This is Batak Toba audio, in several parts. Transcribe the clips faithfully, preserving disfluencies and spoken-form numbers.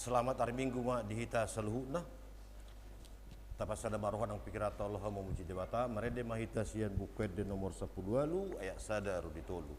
Selamat ari Minggu ma di hita saluhutna. Tapasada ma roha nang pingkiranta, Allah, mamuji Debata. Marende ma hita sian Buku Ende nomor sampulu ualu, ayat sada ro di tolu.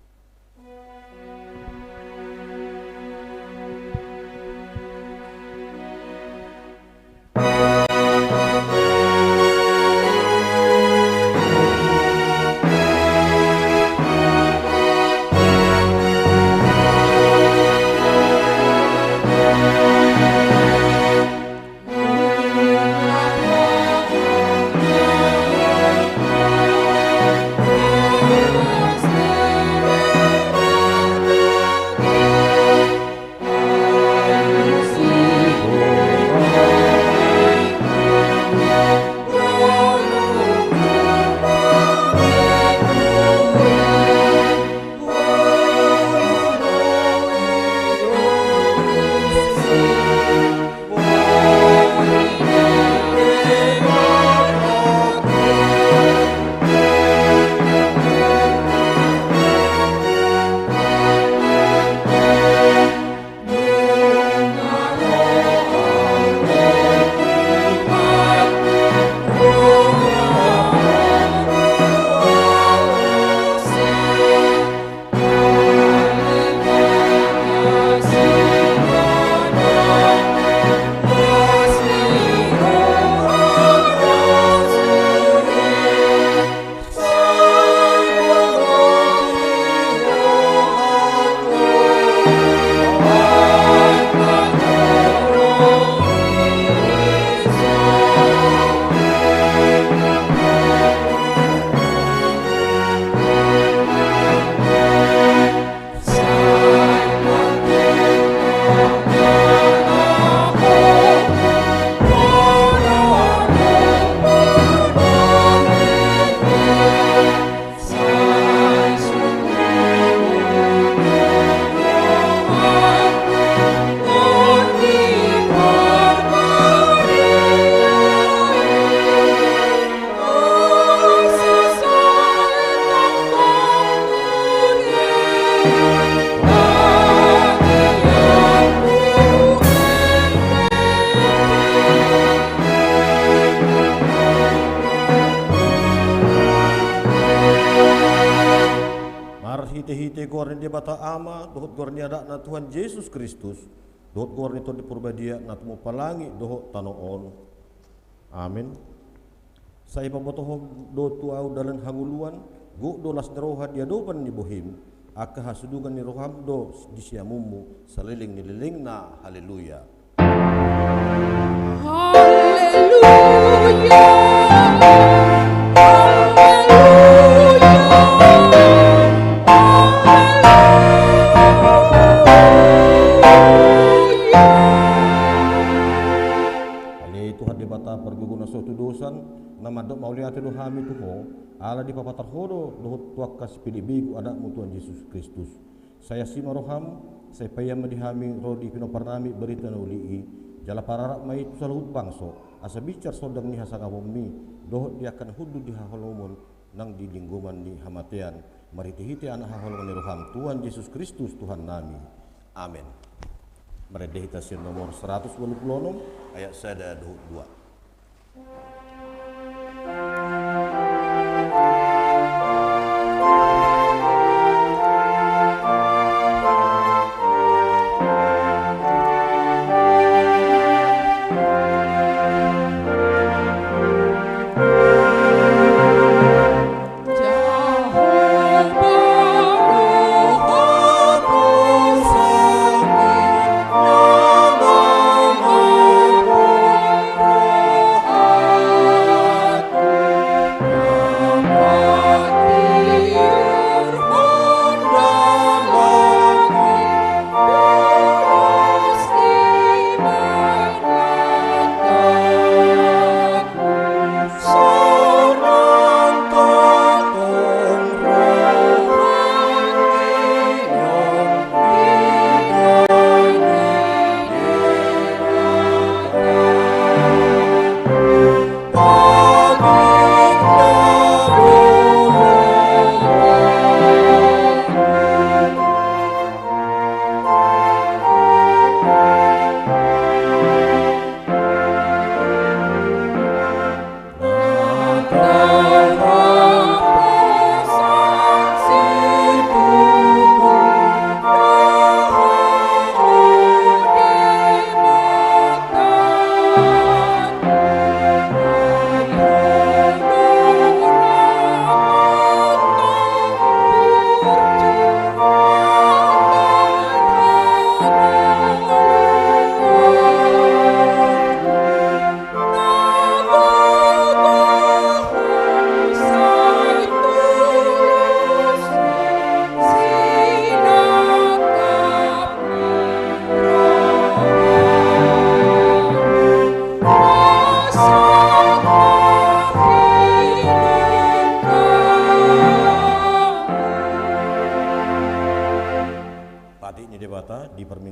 Marhitehite goar ni Debata Ama, dohot goar ni Anakna Tuhan Jesus Kristus, dohot goar ni Tondi Parbadia, na tumompa langit dohot tano on. Amen. Sai pabotohon do tu ahu dalan hangoluan, gok do las ni roha di adopan ni bohim, angka hasudungan ni roham do di siamunmu saleleng ni lelengna. Haleluya. Haleluya. Haleluya. Ale Tuhan Debata pargogo na so tudosan, na mandok mauliate do hami tu Ho, ala dipapatar Ho do dohot tu angka sipelebegu Anakmu Tuhan Jesus Kristus. Sai asi ma roham, sai paima ma di hami ro di pinomparnami barita na uli i, jala pararap ma i tu saluhut bangso, asa binsar sondang ni hasangaponmi, dohot di angka na hundul di haholomon, nang di linggoman ni hamatean, marhitehite Anak haholongan ni roham, Tuhan Jesus Kristus, Tuhannami. Amen. Marende hita sian nomor saratus ualu pulu onom, ayat sada dohot dua.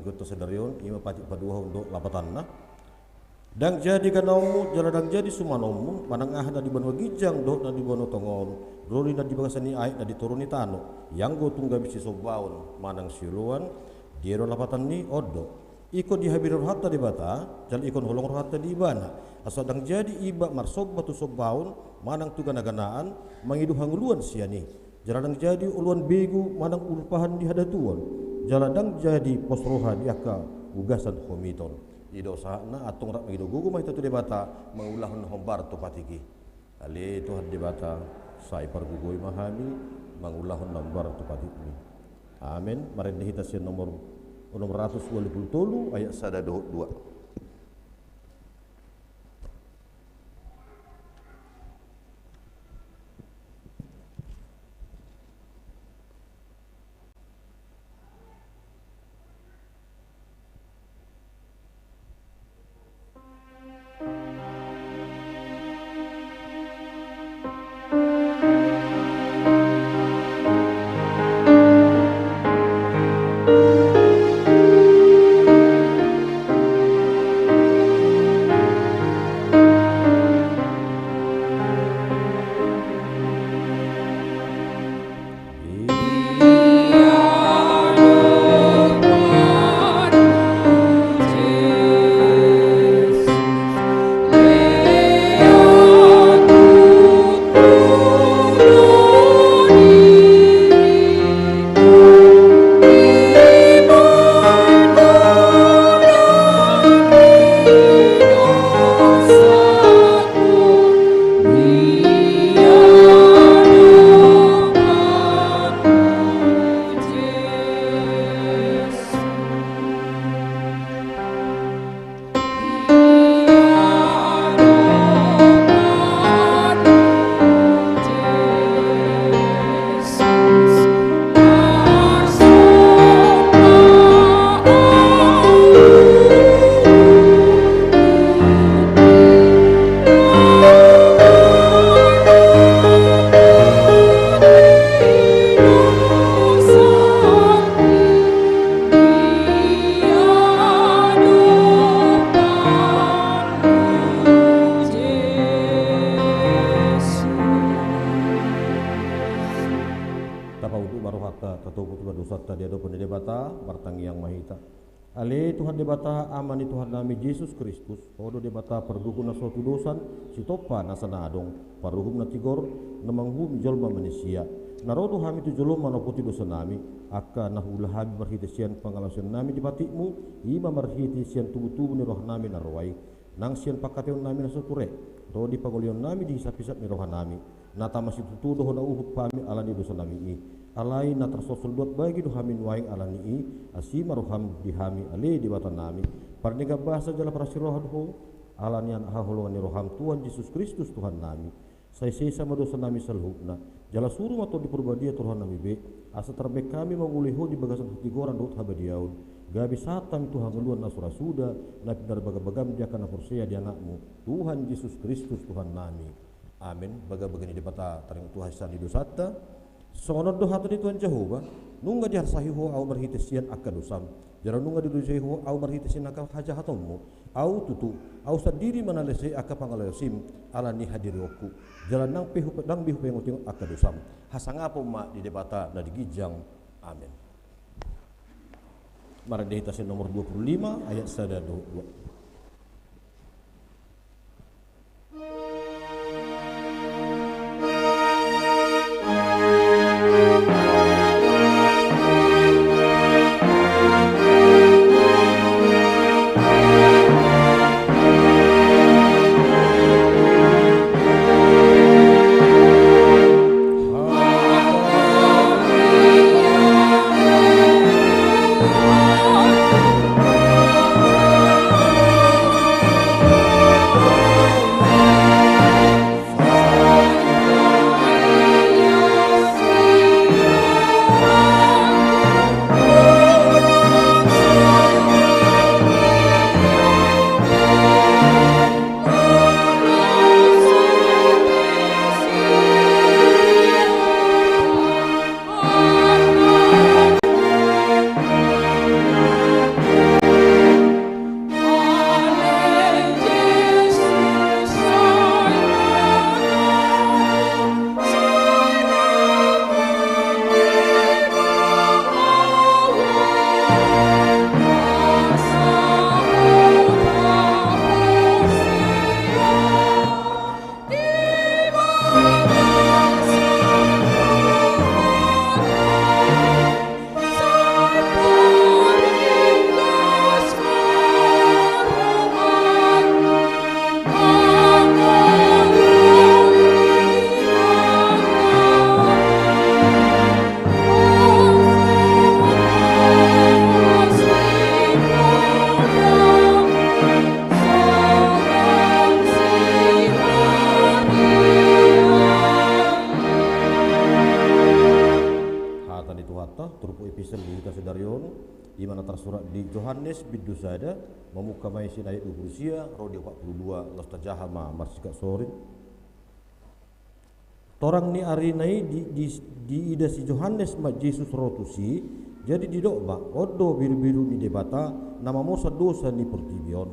Dohot sadari on, ima patik paduahon dohot lapatanna. Ndang jadi ganaonmu, jala ndang jadi sumanonmu, manang aha na di banua ginjang dohot na di banua tonga on, ro do i na di bagasan ni aek na di toru ni tano, ianggo tung gabe sisombaon manang sioloan. Dia do lapatan ni on do: Ingkon dihabiri rohanta Debata, jala ingkon holong rohanta di Ibana, asa ndang jadi iba marsomba tu sombaon manang tu ganaganaan, mangido hangoluan sian i. Jala ndang jadi oloan begu manang umpahan di hadatuon, jala ndang jadi pos roha di angka ugasan homiton. I do sahatna. Antong rap mangido gogo ma hita tu Debata, mangulahon na hombar tu patik i. Ale Tuhan Debata, sai pargogoi ma hami mangulahon na hombar tu patikmi. Amen. Marende hita sian nomor onom ratus ualu pulu tolu, ayat sada dohot dua. Tapaunduk ma rohanta, tatogu ma dosanta di adopan ni Debata, martangiang ma hita. Ale Tuhan Debata, Ama ni Tuhannami Jesus Kristus, Ho do Debata pargogo na so tudosan, sitompa nasa na adong, paruhum na tigor, na manguhumi jolma manisia. Na ro do hami tu joloM manopoti dosanami, angka na huula hami marhite sian pangalaosionnami di patikMu, i ma marhite sian tubutubu ni rohanami na ro ai. Nang sian pangkataionnami na so ture, ro di pangolaionnami di hisaphisap ni rohanami, na tama situtu do hona uhum hami ala ni dosanami i. Alai na tarsolsol dua bagi do hami nuaeng ala ni i, asi ma rohaM di hami ale Debatanami. Pardenggan basa jala parasiroha do Ho, ala ni haholongan ni rohaM Tuhan Jesus Kristus Tuhannami. Sai sesa ma dosanami saluhutna, jala suru ma Tondi Parbadia tu rohanami be, asa tarbaen hami mangulahon Ho di bagasan hatigoran dohot habadiaon, gabe sahat hami tu hangoluan na so ra suda, na pinarbagabagaM di angka na porsea di AnakMu, Tuhan Jesus Kristus Tuhannami. Amen. Bagabaga ni Debata taringot tu hasesaan ni dosanta. Songon on do hata ni Tuhan Jahowa: Nunga diharsahi Ho Ahu marhite sian angka dosam, jala nunga didosai Ho Ahu marhite sian angka hajahatonmu. Ahu tutu, Ahu sandiri ma na lese angka pangalaosim ala ni hadirionku, jala ndang pe hupe-, ndang be hupaingotingot angka dosam. Hasangapon ma di Debata na di ginjang. Amen. Marende hita sian nomor dua puluh lima, ayat sada dohot dua. Mana tarsurat di Johannes bindu sada, mamungka ma i sian ayat dua pulu sia ro di opat pulu dua, laos tajaha ma marsigasoring. Torang ni ari na i di, di, diida si Johannes ma Jesus ro tusi, jadi didok ma, on do birubiru ni Debata, na mamosa dosa ni portibi on.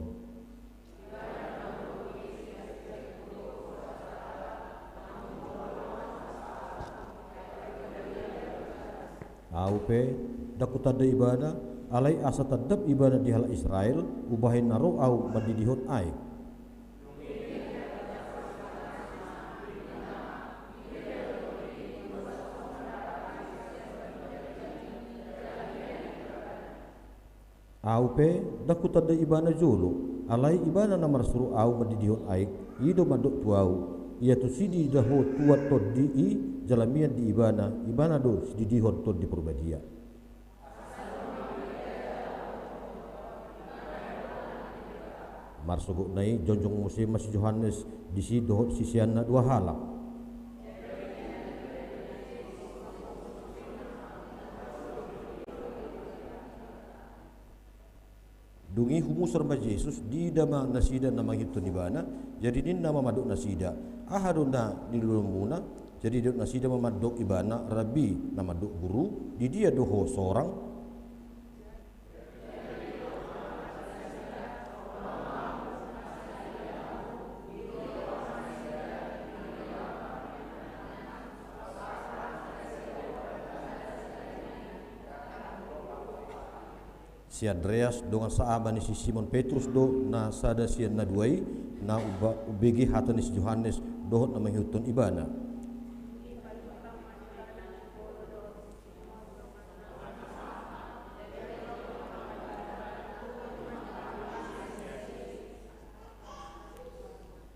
Ahu pe, ndang hutanda ibana, alai asa tandap ibana di halak Israel, umbahen na ro ahu mandidihon aek. Ahu pe, ndang hutanda ibana jolo, alai ibana na marsuru ahu mandidihon aek, i do mandok tu ahu, ia tusi diida ho Tuhan Tondi i, jala mian di ibana, ibana do sididihon Tondi Parbadia. Marsogot na i, jongjong muse ma si Johannes disi dohot siseanna dua halak. Dung i humusar ma Jesus, diida ma nasida na mangihuthon ibana, jadi ninna ma mandok nasida, aha do na niluluanmuna? Jadi didok nasida ma mandok ibana, Rabbi, na mandok guru, di dia do ho sorang? Si Andreas dongan saama ni si Simon Petrus do na sada sian na dua i, na umba-, umbege hata ni si Johannes dohot na mangihuthon ibana.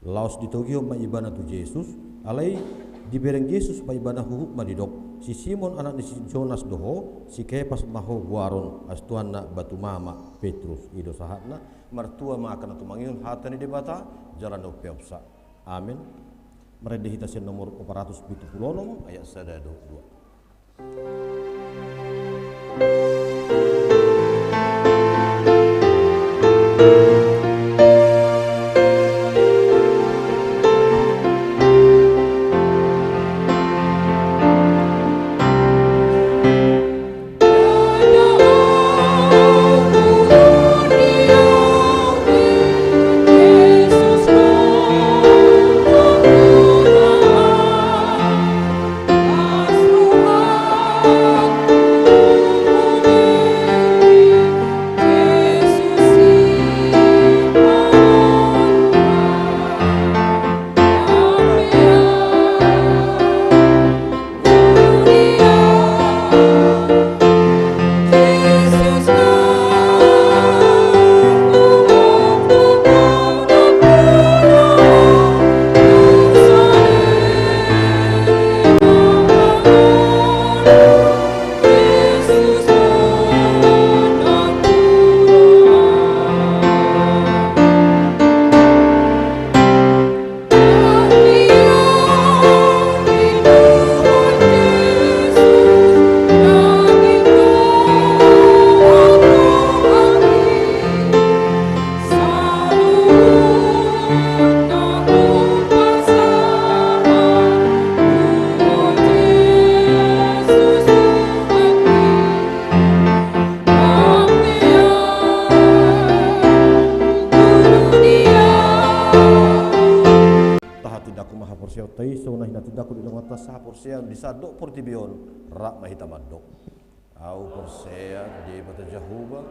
Laos ditogihon ma ibana tu Jesus, alai dibereng Jesus ma ibana huhut ma didok, si Simon anak ni si Jonas do ho, si Kepas ma ho goaron, astuanna batu mama Petrus. I do sahatna. Martua ma angka na tumangihon hata ni Debata, jala na umpeopsa. Amen. Marende hita sian nomor opat ratus pitu pulu onom, ayat sada dohot dua. Tahatindangkon ma haporseaonta i, songon na hinatindangkon di dongan ta sahaporseaon di sandok portibi on, rap ma hita mandok. Ahu porsea di Debata Jahowa,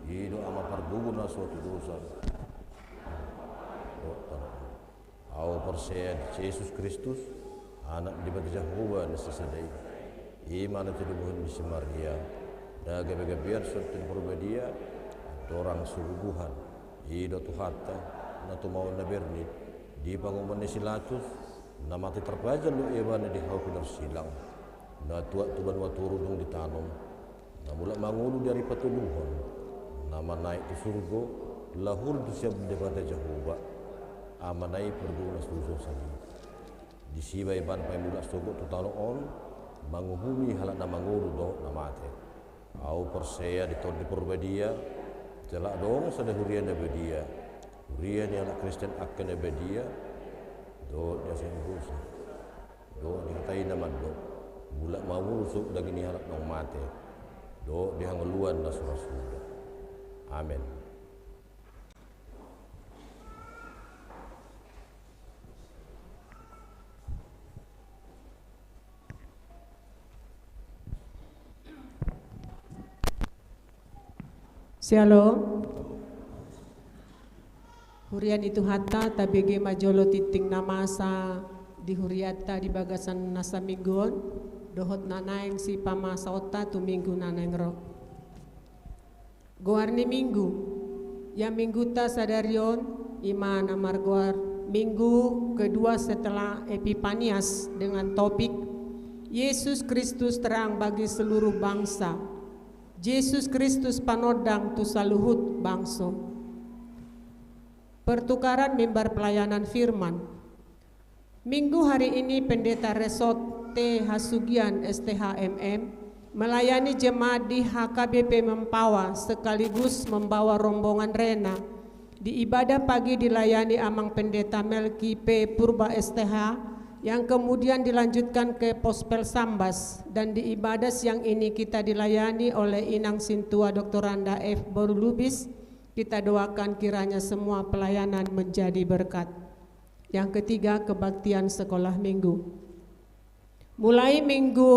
i do Ama Pargogo na so tudosan. Ahu porsea di Jesus Kristus, Anak ni Debata Jahowa na sasada i. I ma na tinubuhon ni si Maria, na gabe gabean sian Tondi Parbadia, andorang so bubuhan. I do Tuhanta, na tumaon na bernit, di pangomoan ni si Pilatus, na mate tarpajal do ibana di hau pinarsilang. Na tuat tu banua toru dung ditanom, na mulak mangolu di ari patoluhon, na manaek tu surgo, laho ro tu siamun Debata Jahowa, Amana i pargogo na so tudosan i. Disi ma ibana paimulak sogot tu tano on, manguhumi halak na mangolu dohot na mate. Ahu porsea di Tondi Porbadia, jala adong sada huria na badia, huria ni halak Kristen angka na badia, dohot di hasangapon dosa, dohot di hata i na mandok, mulak ma hamu tu daging ni halak naung mate, dohot di hangoluan na so ra suda. Amen. Syalom. Huria ni Tuhanta, tabege ma jolo tingting na masa di hurianta di bagasan na saminggu on, dohot na naeng sipamasaonta tu minggu na naeng ro. Goar ni minggu. Ia mingguta sadari on, i ma na margoar minggu kedua setelah Epipanias dengan topik Yesus Kristus terang bagi seluruh bangsa. Jesus Kristus panondang tu saluhut bangso. Pertukaran mimbar pelayanan firman. Minggu hari ini Pendeta Resort T Hasugian S T H M M melayani jemaat di H K B P Mempawah sekaligus membawa rombongan Rena di ibadah pagi dilayani Amang Pendeta Melki P Purba S T H, yang kemudian dilanjutkan ke Pospel Sambas, dan di ibadah siang ini kita dilayani oleh Inang Sintua Doktoranda F Boru Lubis. Kita doakan kiranya semua pelayanan menjadi berkat. Yang ketiga, kebaktian sekolah minggu. Mulai minggu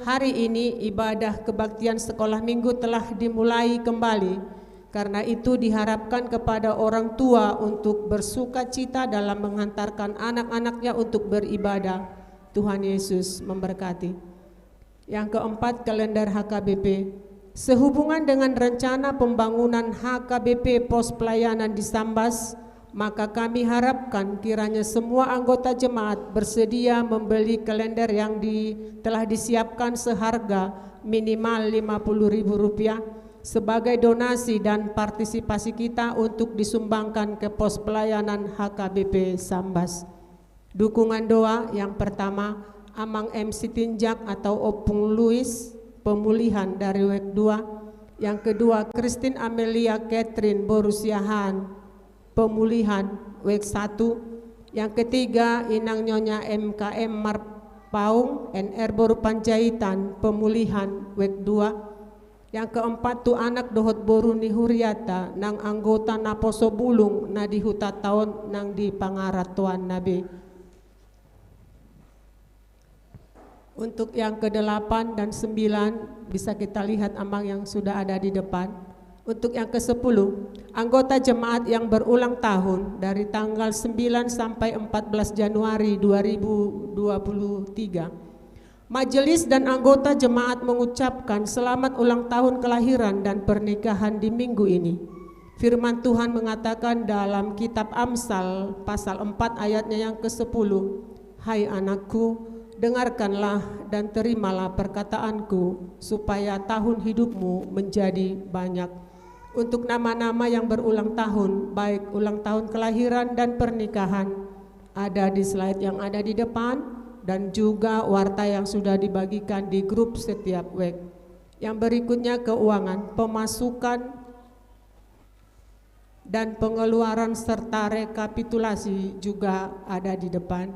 hari ini, ibadah kebaktian sekolah minggu telah dimulai kembali. Karena itu, diharapkan kepada orang tua untuk bersukacita dalam menghantarkan anak-anaknya untuk beribadah. Tuhan Yesus memberkati. Yang keempat, kalender H K B P. Sehubungan dengan rencana pembangunan H K B P Pos Pelayanan di Sambas, maka kami harapkan kiranya semua anggota jemaat bersedia membeli kalender yang di-, telah disiapkan seharga minimal lima puluh ribu rupiah sebagai donasi dan partisipasi kita untuk disumbangkan ke pos pelayanan H K B P Sambas. Dukungan doa yang pertama, Amang M Sitinjak atau Ompung Luis, pemulihan dari wek dua. Yang kedua, Christine Amelia Catherine boru Siahaan, pemulihan wek satu. Yang ketiga, Inang Nyonya M K M Marpaung, N R boru Panjaitan, pemulihan wek dua. Yang keempat, tu anak dohot boru ni huriata nang anggota naposo bulung na di hutanta on nang di pangarantoanna be. Untuk yang kedelapan dan sembilan bisa kita lihat amang yang sudah ada di depan. Untuk yang kesepuluh, anggota jemaat yang berulang tahun dari tanggal sembilan sampai empat belas Januari dua ribu dua puluh tiga. Majelis dan anggota jemaat mengucapkan selamat ulang tahun kelahiran dan pernikahan di minggu ini. Firman Tuhan mengatakan dalam kitab Amsal pasal empat ayatnya yang kesepuluh, "Hai anakku, dengarkanlah dan terimalah perkataanku, supaya tahun hidupmu menjadi banyak." Untuk nama-nama yang berulang tahun, baik ulang tahun kelahiran dan pernikahan, ada di slide yang ada di depan, dan juga warta yang sudah dibagikan di grup setiap wek. Yang berikutnya, keuangan, pemasukan dan pengeluaran serta rekapitulasi juga ada di depan.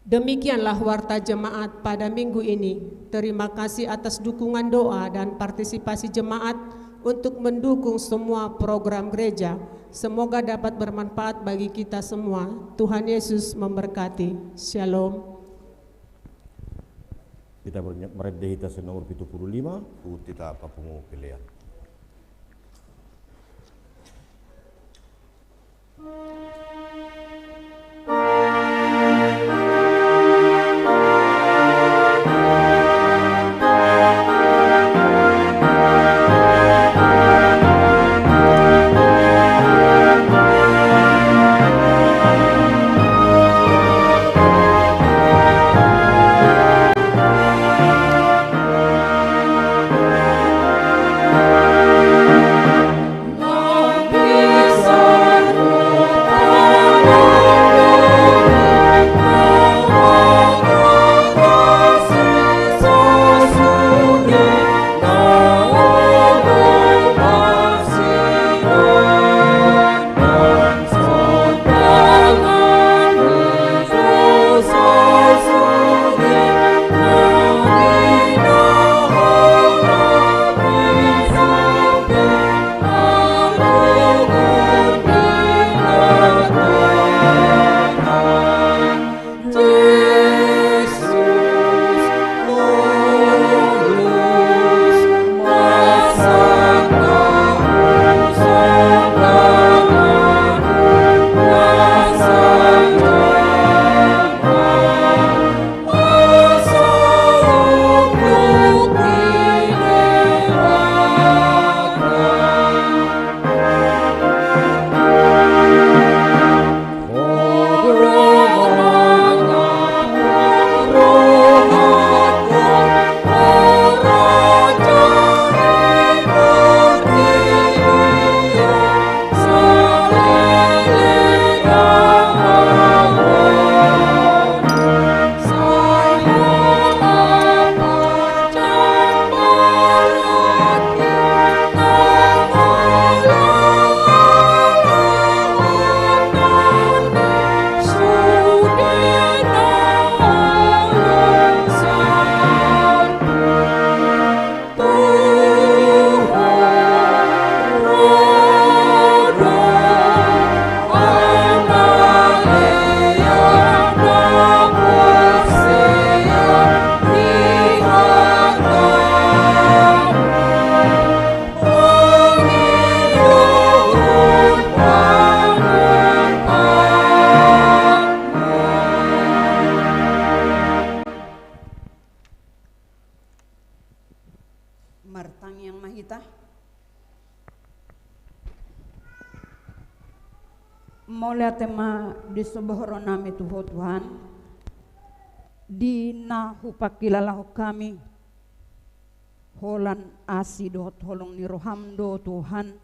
Demikianlah warta jemaat pada minggu ini. Terima kasih atas dukungan doa dan partisipasi jemaat untuk mendukung semua program gereja. Semoga dapat bermanfaat bagi kita semua. Tuhan Yesus memberkati. Shalom. Kita ber-, marende hita sian nomor pitu pulu lima, tu hita papungu pelean. Mauliate ma disombahon rohanami tu Ho Tuhan, di na hupangkilalahon hami holan asi dohot holong ni roham do Tuhan,